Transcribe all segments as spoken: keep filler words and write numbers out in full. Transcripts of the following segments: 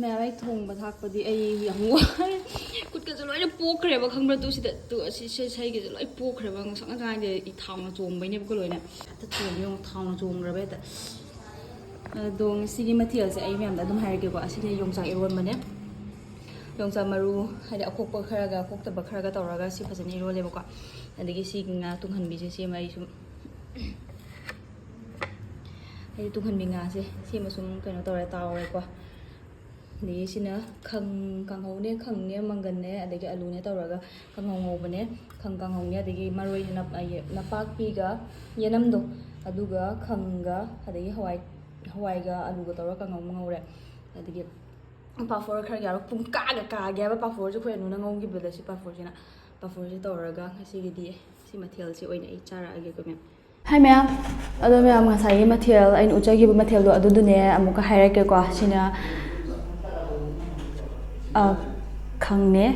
ꯃꯌꯥꯝ ꯑꯩ ꯊꯣꯡꯕ ꯊꯥꯛꯄꯗꯤ ꯑꯩ ꯌꯥꯝ ꯋꯥꯔꯦ꯫ ꯈꯨꯠꯀꯁꯨ ꯂꯣꯏꯅ ꯄꯣꯛꯈ꯭ꯔꯦꯕ, ꯈꯪꯕ꯭ꯔꯥ? ꯇꯨ ꯁꯤꯗ, ꯇꯨ ꯑꯁꯤ ꯁꯤ-, ꯁꯩꯒꯁꯦ ꯂꯣꯏ ꯄꯣꯛꯈ꯭ꯔꯦꯕ꯫ ꯉꯁꯛ ꯉꯁꯥꯏꯗꯤ ꯑꯩ ꯊꯥꯎꯅ ꯆꯣꯡꯕꯩꯅꯦꯕꯀꯣ ꯂꯣꯏꯅ꯫ ꯑꯝꯇ ꯊꯣꯡꯒꯦ ꯌꯦꯡꯉꯣ, ꯊꯥꯎꯅ ꯆꯣꯡꯈ꯭ꯔꯕ ꯍꯦꯛꯇ꯫ ꯑꯗꯣ ꯉꯁꯤꯒꯤ ꯃꯊꯦꯜꯁꯦ ꯑꯩ ꯃꯌꯥꯝꯗ ꯑꯗꯨꯝ ꯍꯥꯏꯔꯛꯀꯦꯀꯣ꯫ ꯑꯁꯤꯅ ꯌꯣꯡꯆꯥꯛ ꯏꯔꯣꯟꯕꯅꯦ꯫ ꯌꯣꯡꯆꯥꯛ ꯃꯔꯨ, ꯍꯥꯏꯗꯤ ꯑꯈꯣꯛꯄ ꯈꯔꯒ ꯑꯈꯣꯛꯇꯕ ꯈꯔꯒ ꯇꯧꯔꯒ ꯁꯤ ꯐꯖꯅ ꯏꯔꯣꯜꯂꯦꯕꯀꯣ꯫ ꯑꯗꯒꯤ ꯁꯤ ꯉꯥ ꯇꯨꯡꯍꯟꯕꯤꯁꯦ, ꯁꯤꯃ ꯑꯩ ꯁꯨꯝ, ꯑꯩ ꯇꯨꯡꯍꯟꯕꯤ ꯉꯥꯁꯦ ꯁꯤꯃ ꯁꯨꯝ ꯀꯩꯅꯣ ꯇꯧꯔꯦ, ꯇꯥꯎꯔꯦꯀꯣ꯫ ꯑꯗꯒꯤ ꯁꯤꯅ ꯈꯪ ꯀꯥꯡꯍꯧꯅꯦ, ꯈꯪꯅꯦ, ꯃꯪꯒꯟꯅꯦ, ꯑꯗꯒꯤ ꯑꯂꯨꯅꯦ ꯇꯧꯔꯒ ꯀꯥꯡꯍꯧ ꯉꯧꯕꯅꯦ꯫ ꯈꯪ ꯀꯥꯡꯍꯧꯅꯦ, ꯑꯗꯒꯤ ꯃꯔꯣꯏ ꯅꯄꯥꯛꯄꯤꯒ ꯌꯦꯅꯝꯗꯣ, ꯑꯗꯨꯒ ꯈꯪꯒ, ꯑꯗꯒꯤ ꯍꯋꯥꯏ, ꯍꯋꯥꯏꯒ ꯑꯂꯨꯒ ꯇꯧꯔꯒ ꯀꯥꯡꯍꯧ ꯑꯃ ꯉꯧꯔꯦ꯫ ꯑꯗꯒꯤ ꯄꯥꯐꯣꯔ ꯈꯔ ꯌꯥꯎꯔꯒ ꯄꯨꯡ ꯀꯥꯒ ꯀꯥꯒꯦ ꯍꯥꯏꯕ ꯄꯥꯐꯣꯔꯁꯦ ꯑꯩꯈꯣꯏ ꯑꯅꯨꯅ ꯉꯧꯈꯤꯕꯗ ꯁꯤ ꯄꯥꯐꯣꯔꯁꯤꯅ꯫ ꯄꯥꯐꯣꯔꯁꯦ ꯇꯧꯔꯒ ꯉꯁꯤꯒꯤꯗꯤ ꯁꯤ ꯃꯊꯦꯜꯁꯤ ꯑꯣꯏꯅ ꯑꯩ ꯆꯥꯔꯛꯑꯒꯦꯀꯣ ꯃꯦꯝ꯫ ꯍꯥꯏ ꯃꯌꯥꯝ꯫ ꯑꯗꯣ ꯃꯌꯥꯝ, ꯉꯁꯥꯏꯒꯤ ꯃꯊꯦꯜ ꯑꯩꯅ ꯎꯠꯆꯈꯤꯕ ꯃꯊꯦꯜꯗꯣ ꯑꯗꯨꯗꯨꯅꯦ ꯑꯃꯨꯛꯀ ꯍꯥꯏꯔꯛꯀꯦꯀꯣ꯫ ꯁꯤꯅ, ꯑ, ꯈꯪꯅꯦ,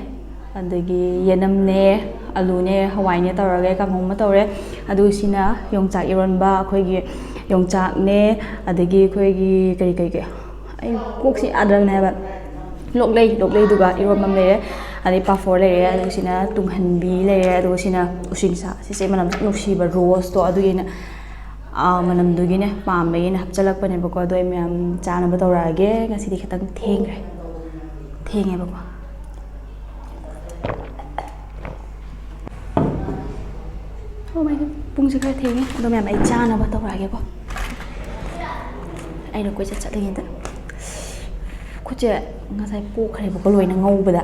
ꯑꯗꯒꯤ ꯌꯦꯅꯝꯅꯦ, ꯑꯂꯨꯅꯦ, ꯍꯋꯥꯏꯅꯦ ꯇꯧꯔꯒ ꯀꯥꯡꯍꯧ ꯑꯃ ꯇꯧꯔꯦ꯫ ꯑꯗꯨꯒ ꯁꯤꯅ ꯌꯣꯡꯆꯥꯛ ꯏꯔꯣꯟꯕ, ꯑꯩꯈꯣꯏꯒꯤ ꯌꯣꯡꯆꯥꯛꯅꯦ, ꯑꯗꯒꯤ ꯑꯩꯈꯣꯏꯒꯤ ꯀꯔꯤ ꯀꯔꯤ ꯀꯔꯤ, ꯑꯩ ꯀꯣꯛꯁꯤ ꯌꯥꯗ꯭ꯔꯕꯅꯦ ꯍꯥꯏꯕ꯫ ꯂꯣꯛꯂꯩ, ꯂꯣꯛꯂꯩꯗꯨꯒ ꯏꯔꯣꯟꯕ ꯑꯃ ꯂꯩꯔꯦ꯫ ꯑꯗꯩ ꯄꯥꯐꯣꯔ ꯂꯩꯔꯦ꯫ ꯑꯗꯨꯒ ꯁꯤꯅ ꯇꯨꯡꯍꯟꯕꯤ ꯂꯩꯔꯦ꯫ ꯑꯗꯨꯒ ꯁꯤꯅ ꯎꯁꯤꯡꯁꯥ꯫ ꯁꯤꯁꯦ ꯃꯅꯝ ꯌꯥꯝ ꯅꯨꯡꯁꯤꯕ ꯔꯣꯁꯇꯣ, ꯑꯗꯨꯒꯤ ꯑꯩꯅ, ꯑꯥ, ꯃꯅꯝꯗꯨꯒꯤꯅꯦ, ꯄꯥꯝꯕꯒꯤ ꯑꯩꯅ ꯍꯥꯞꯆꯜꯂꯛꯄꯅꯦꯕꯀꯣ꯫ ꯑꯗꯣ ꯑꯩ ꯃꯌꯥꯝ ꯆꯥꯅꯕ ꯇꯧꯔꯛꯑꯒꯦ꯫ ꯉꯁꯤꯗꯤ ꯈꯤꯇꯪ ꯊꯦꯡꯈ꯭ꯔꯦ, ꯊꯦꯡꯉꯦꯕꯀꯣ꯫ Oh my God, ꯄꯨꯡꯁꯦ ꯈꯔ ꯊꯦꯡꯉꯦ꯫ ꯑꯗꯣ ꯃꯌꯥꯝ, ꯑꯩ ꯆꯥꯅꯕ ꯇꯧꯔꯛꯑꯒꯦꯀꯣ꯫ ꯑꯩꯅ ꯀꯣꯏꯆꯠ ꯆꯠꯂꯤꯉꯩꯗ ꯈꯨꯠꯁꯦ ꯉꯁꯥꯏ ꯄꯣꯛꯈ꯭ꯔꯦꯕꯀꯣ, ꯂꯣꯏꯅ ꯉꯧꯕꯗ꯫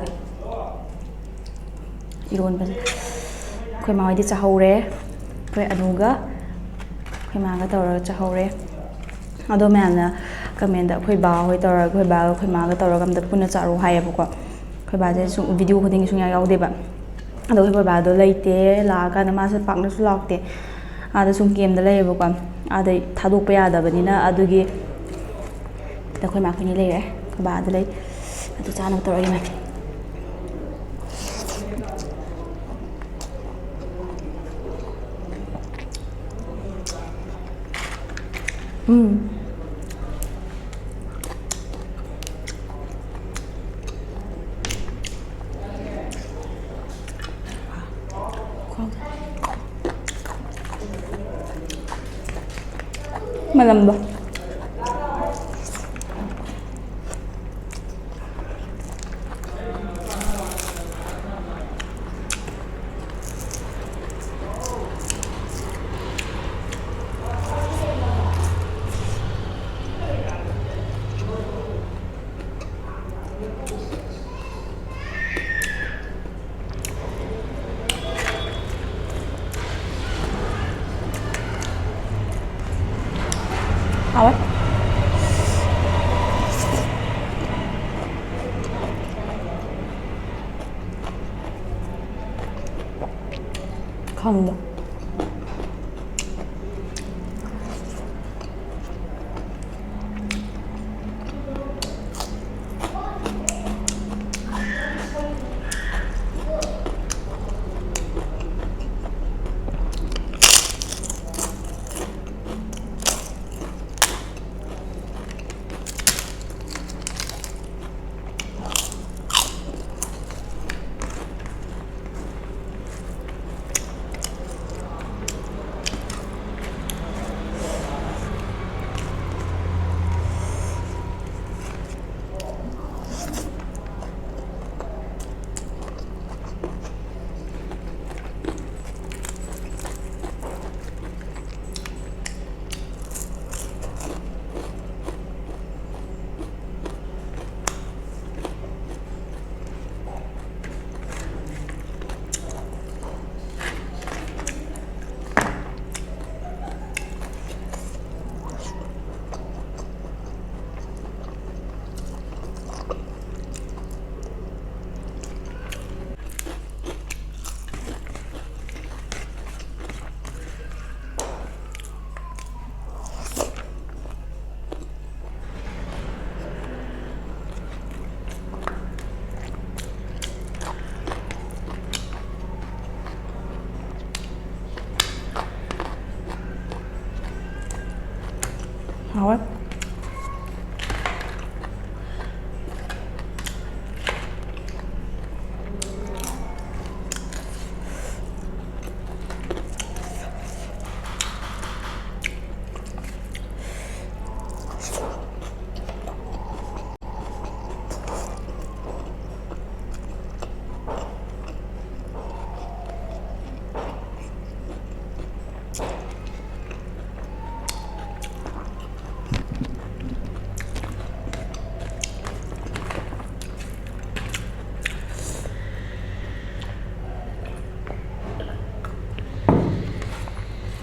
ꯏꯔꯣꯟꯕꯁꯦ ꯑꯩꯈꯣꯏ ꯃꯥ ꯍꯣꯏꯗꯤ ꯆꯥꯍꯧꯔꯦ, ꯑꯩꯈꯣꯏ ꯑꯅꯨꯒ ꯑꯩꯈꯣꯏ ꯃꯥꯒ ꯇꯧꯔꯒ ꯆꯥꯍꯧꯔꯦ꯫ ꯑꯗꯣ ꯃꯌꯥꯝꯅ ꯀꯃꯦꯟꯗ ꯑꯩꯈꯣꯏ ꯕꯥ ꯍꯣꯏ ꯇꯧꯔꯒ, ꯑꯩꯈꯣꯏ ꯕꯥꯒ ꯑꯩꯈꯣꯏ ꯃꯥꯒ ꯇꯧꯔꯒ ꯑꯝꯇ ꯄꯨꯟꯅ ꯆꯥꯔꯣ ꯍꯥꯏꯌꯦꯕꯀꯣ꯫ ꯑꯩꯈꯣꯏ ꯕꯥꯁꯦ ꯁꯨꯝ ꯚꯤꯗꯤꯑꯣ ꯈꯨꯗꯤꯡꯒꯤ ꯁꯨꯡꯌꯥꯎ ꯌꯥꯎꯗꯦꯕ꯫ ꯑꯗꯣ ꯑꯩꯈꯣꯏ ꯕꯕꯥꯗꯣ ꯂꯩꯇꯦ, ꯂꯥꯛꯑꯀꯥꯟꯗ ꯃꯥꯁꯦ ꯄꯥꯛꯅꯁꯨ ꯂꯥꯛꯇꯦ꯫ ꯑꯥꯗ ꯁꯨꯝ ꯀꯦꯝꯗ ꯂꯩꯌꯦꯕꯀꯣ꯫ ꯑꯥꯗꯩ ꯊꯥꯗꯣꯛꯄ ꯌꯥꯗꯕꯅꯤꯅ ꯑꯗꯨꯒꯤ ꯑꯩꯈꯣꯏ ꯃꯥ ꯑꯩꯈꯣꯏꯅꯤ ꯂꯩꯔꯦ꯫ ꯑꯩꯈꯣꯏ ꯕꯥꯗ ꯂꯩ꯫ ꯑꯗꯨ ꯆꯥꯅꯕ ꯇꯧꯔꯒꯦ ꯃꯌꯥꯝ꯫ ꯎꯝ꯫ ꯃꯅꯝꯗꯣ꯫ ꯍꯥꯎꯋꯦ꯫ ꯈꯪꯗꯦ꯫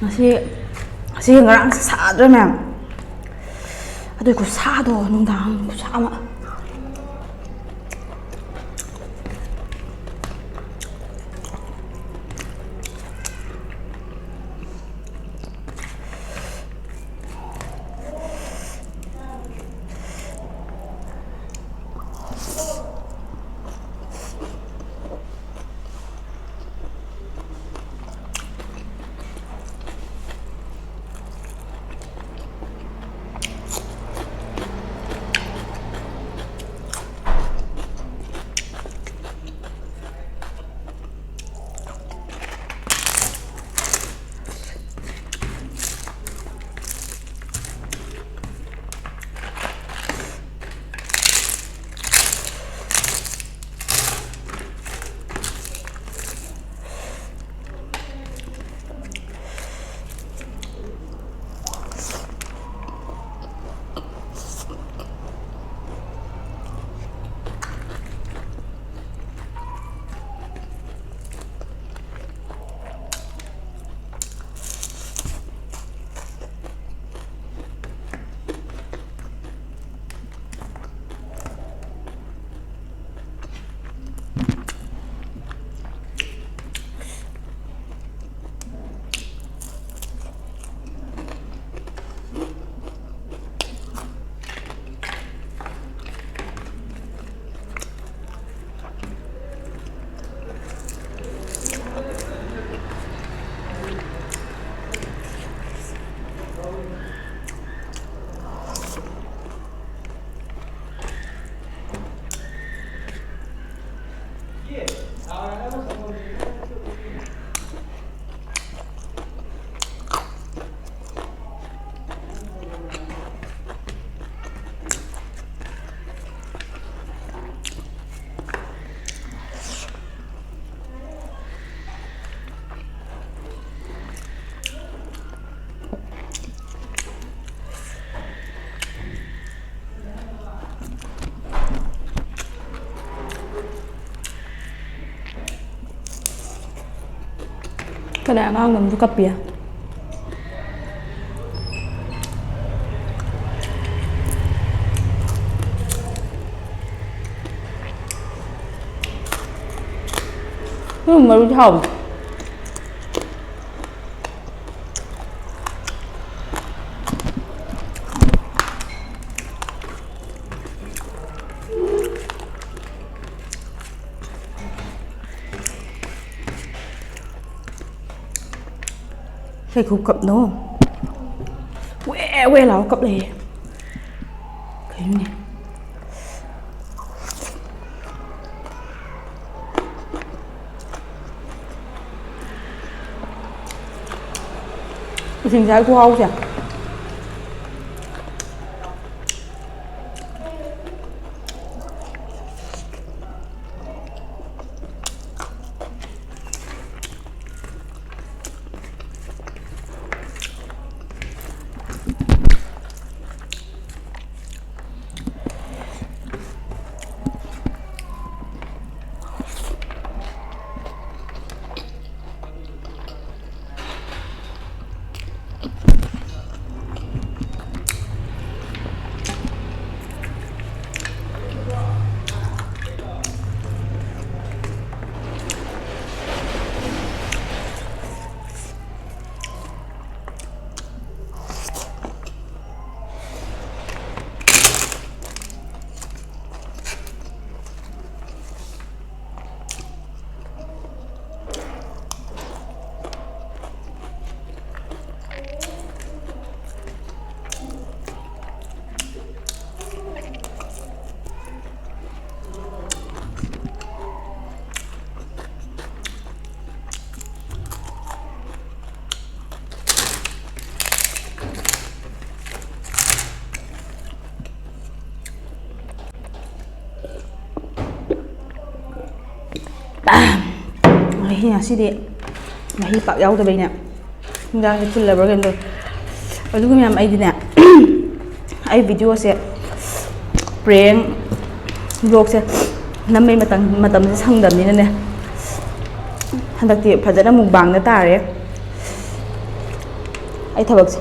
ꯉꯁꯤ ꯉꯁꯤ ꯉꯔꯥꯡꯁꯦ ꯁꯥꯗ꯭ꯔꯥ ꯃꯌꯥꯝ? ꯑꯗꯨꯏ ꯈꯨꯠꯁꯥꯗꯣ, ꯅꯨꯡꯗꯥꯡ ꯈꯨꯠꯁꯥ ꯑꯃ꯫ ꯀꯅꯥ ꯑꯉꯥꯡꯅꯣ ꯑꯃꯁꯨ ꯀꯞꯄꯤ? ꯎꯝ, ꯃꯔꯨꯗꯤ ꯍꯥꯎꯕꯅꯦ꯫ ꯀꯩ ꯈꯨꯀꯞꯅꯣ? ꯋꯦ ꯋꯦ ꯂꯥꯎ ꯀꯞ ꯂꯩꯌꯦ꯫ ꯀꯩꯅꯣꯅꯦ? ꯏꯁꯤꯡ ꯆꯥꯏ ꯈꯨꯍꯥꯎꯁꯦ꯫ ꯃꯍꯤ ꯉꯁꯤꯗꯤ ꯃꯍꯤ ꯄꯥꯛ ꯌꯥꯎꯗꯕꯩꯅꯦ꯫ ꯍꯤꯟꯖꯥꯡꯁꯦ ꯐꯨꯜꯂꯕ꯭ꯔꯥ ꯀꯩꯅꯣ ꯇꯧꯋꯦ꯫ ꯑꯗꯨꯒ ꯃꯌꯥꯝ ꯑꯩꯗꯤꯅꯦ, ꯑꯩ ꯚꯤꯗꯤꯑꯣꯁꯦ ꯄ꯭ꯔꯦꯡ ꯕ꯭ꯂꯣꯛꯁꯦ ꯅꯝꯕꯩ ꯃꯇꯝ, ꯃꯇꯝꯁꯦ ꯁꯪꯗꯕꯅꯤꯅꯅꯦ, ꯍꯟꯗꯛꯇꯤ ꯐꯖꯅ ꯃꯨꯛꯕꯥꯡꯗ ꯇꯥꯔꯦ ꯑꯩ ꯊꯕꯛꯁꯦ꯫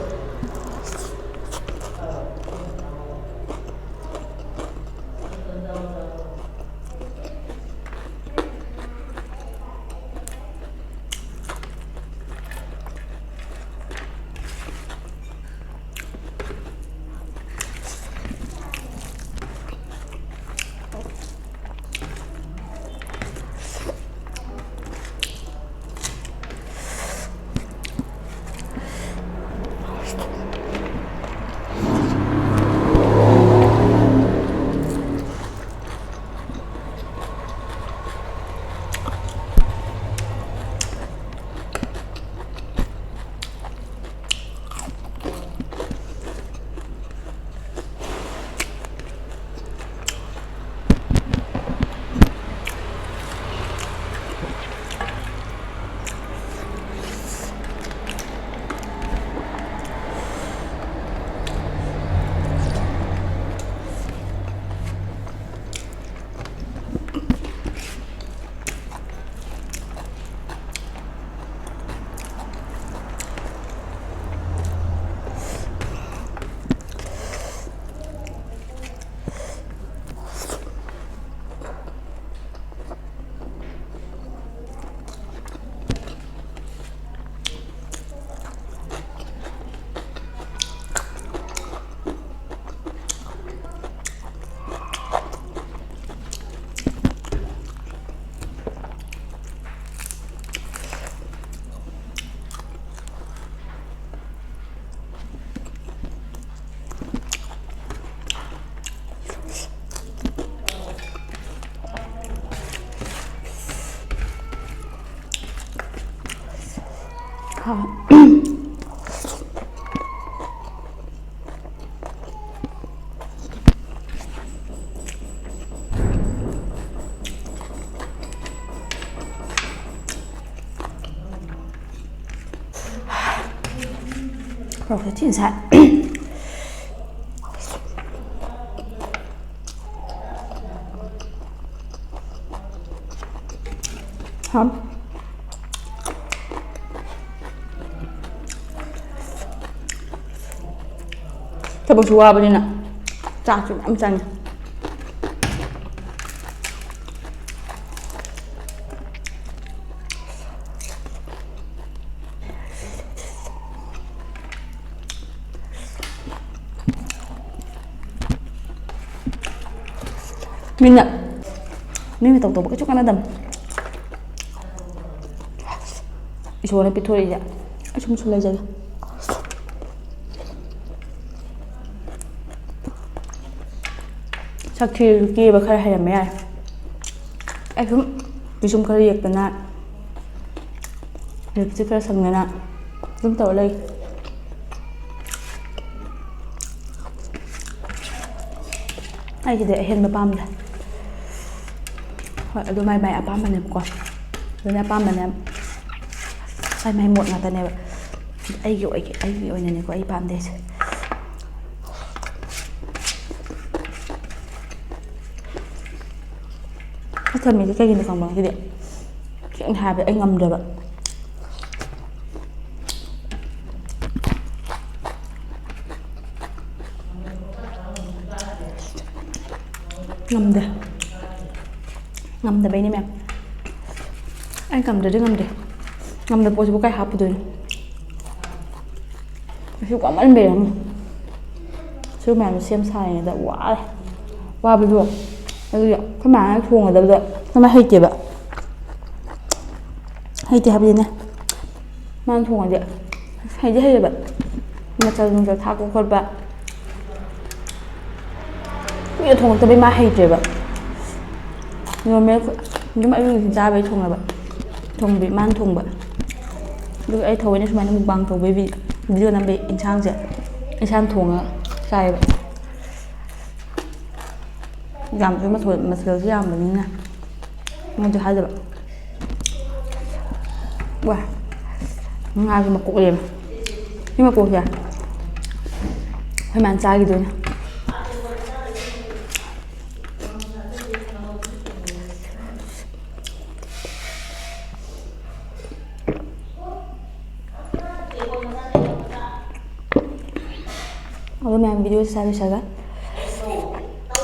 ꯃꯣꯔꯣꯛꯁꯦ ꯊꯤꯅ ꯁꯥꯏ꯫ ꯍꯥꯝ꯫ ꯊꯕꯛꯁꯨ ꯋꯥꯕꯅꯤꯅ ꯆꯥꯛꯁꯨ ꯃꯌꯥꯝ ꯆꯪꯉꯤ꯫ ꯃꯤꯅ ꯃꯤ ꯃꯇꯧ ꯇꯧꯕ ꯀꯩꯁꯨ ꯀꯥꯟꯅꯗꯕꯅꯤ꯫ ꯏꯁꯣꯔꯅ ꯄꯤꯊꯣꯔꯛꯏꯁꯦ ꯑꯩ ꯁꯨꯝ ꯁꯨꯝ ꯂꯩꯖꯒꯦ꯫ ꯁꯛ ꯊꯤꯔꯁꯨ ꯀꯦꯕ ꯈꯔ ꯍꯩꯔꯝꯕ ꯌꯥꯏ꯫ ꯑꯩ ꯁꯨꯝ ꯄꯤꯁꯨꯝ ꯈꯔ ꯌꯦꯛꯇꯅ, ꯂꯤꯞꯁꯇꯤꯛ ꯈꯔ ꯁꯪꯗꯅ ꯑꯗꯨꯝ ꯇꯧꯔ ꯂꯩ꯫ ꯑꯩꯒꯤꯗꯤ ꯑꯍꯦꯟꯕ ꯄꯥꯝꯗꯦ꯫ ꯍꯣꯏ, ꯑꯗꯨ ꯃꯥꯏ ꯃꯥꯏ ꯑꯄꯥꯝꯕꯅꯦꯕꯀꯣ꯫ ꯑꯗꯨꯅ ꯑꯄꯥꯝꯕꯅꯦ꯫ ꯃꯥꯏ ꯃꯥꯏ ꯃꯣꯠ ꯉꯥꯛꯇꯅꯦꯕ꯫ ꯑꯩꯒꯤ ꯑꯣꯏꯒꯦ, ꯑꯩꯒꯤ ꯑꯣꯏꯅꯅꯦꯀꯣ ꯑꯩ ꯄꯥꯝꯗꯦꯁꯦ꯫ ꯑꯁ, ꯊꯝꯃꯤꯁꯦ ꯀꯩꯒꯤꯅꯣ ꯈꯪꯕ꯭ꯔꯥ? ꯉꯁꯤꯗꯤ ꯁꯦꯡꯅ ꯍꯥꯏꯔꯕꯗ ꯑꯩ ꯉꯝꯗ꯭ꯔꯦꯕ꯫ ꯉꯝꯗꯦ꯫ ꯉꯝꯗꯕꯩꯅꯦ ꯃꯌꯥꯝ꯫ ꯑꯩ ꯉꯝꯗ꯭ꯔꯗꯤ ꯉꯝꯗꯦ꯫ ꯉꯝꯗꯕ ꯄꯣꯠꯁꯤꯕꯨ ꯀꯥꯏ ꯍꯥꯞꯄꯨꯗꯣꯏꯅꯣ? ꯉꯁꯤ ꯋꯥꯃꯟꯕꯩꯔ ꯈꯪꯗꯦ꯫ ꯁꯤ ꯃꯌꯥꯝꯗꯣ ꯁꯦꯝ ꯁꯥꯔꯤꯉꯩꯗ ꯋꯥꯔꯦ꯫ ꯋꯥꯕꯗꯣ ꯑꯗꯨꯒꯤ ꯑꯩꯈꯣꯏ ꯃꯥꯅ ꯊꯣꯡꯒꯗꯕꯗꯣ ꯀꯃꯥꯏ ꯍꯩꯇꯦꯕ꯫ ꯍꯩꯇꯦ ꯍꯥꯏꯕꯗꯤꯅꯦ, ꯃꯥꯅ ꯊꯣꯡꯉꯗꯤ ꯍꯩꯗꯤ ꯍꯩꯌꯦꯕ, ꯃꯆꯜ ꯅꯨꯡꯆꯜ ꯊꯥꯛꯄ ꯈꯣꯠꯄ꯫ ꯀꯨꯏꯅ ꯊꯣꯡꯉꯛꯇꯕꯩ ꯃꯥ ꯍꯩꯇ꯭ꯔꯦꯕ꯫ ꯅꯣꯔꯃꯦꯜ ꯑꯗꯨꯝ ꯑꯌꯨꯛ ꯅꯨꯡꯊꯤꯜ ꯆꯥꯕꯩ ꯊꯣꯡꯉꯦꯕ꯫ ꯊꯣꯡꯕꯤ ꯃꯥꯅ ꯊꯣꯡꯕ꯫ ꯑꯗꯨꯒ ꯑꯩ ꯊꯑꯣꯏꯅ ꯁꯨꯃꯥꯏꯅ ꯃꯨꯛꯕꯥꯡ ꯇꯧꯕꯩ ꯚꯤ- ꯚꯤꯗꯤꯑꯣ ꯅꯝꯕꯩ ꯏꯟꯁꯥꯡꯁꯦ, ꯏꯟꯁꯥꯡ ꯊꯣꯡꯉꯒ ꯆꯥꯏꯌꯦꯕ꯫ ꯌꯥꯝꯁꯨ ꯃꯊꯦꯜ, ꯃꯊꯦꯜꯁꯨ ꯌꯥꯝꯕꯅꯤꯅ ꯃꯣꯏꯁꯨ ꯍꯥꯏꯗꯕ꯫ ꯋꯥ, ꯉꯥꯒꯤ ꯃꯀꯣꯛ ꯂꯩꯔꯝꯃꯦ꯫ ꯁꯤ ꯃꯀꯣꯛꯁꯦ ꯑꯩꯈꯣꯏ ꯃꯥꯅ ꯆꯥꯈꯤꯗꯣꯏꯅꯦ꯫ ꯑꯗꯣ ꯃꯌꯥꯝ, ꯚꯤꯗꯤꯑꯣꯁꯦ ꯁ꯭ꯋꯥꯏ ꯂꯣꯏꯁꯤꯜꯂꯒ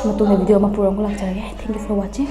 ꯃꯇꯨꯡꯗ ꯚꯤꯗꯤꯑꯣ ꯑꯃ ꯄꯨꯔꯒ ꯑꯃꯨꯛ ꯂꯥꯛꯆꯔꯒꯦ꯫ Thank you for watching.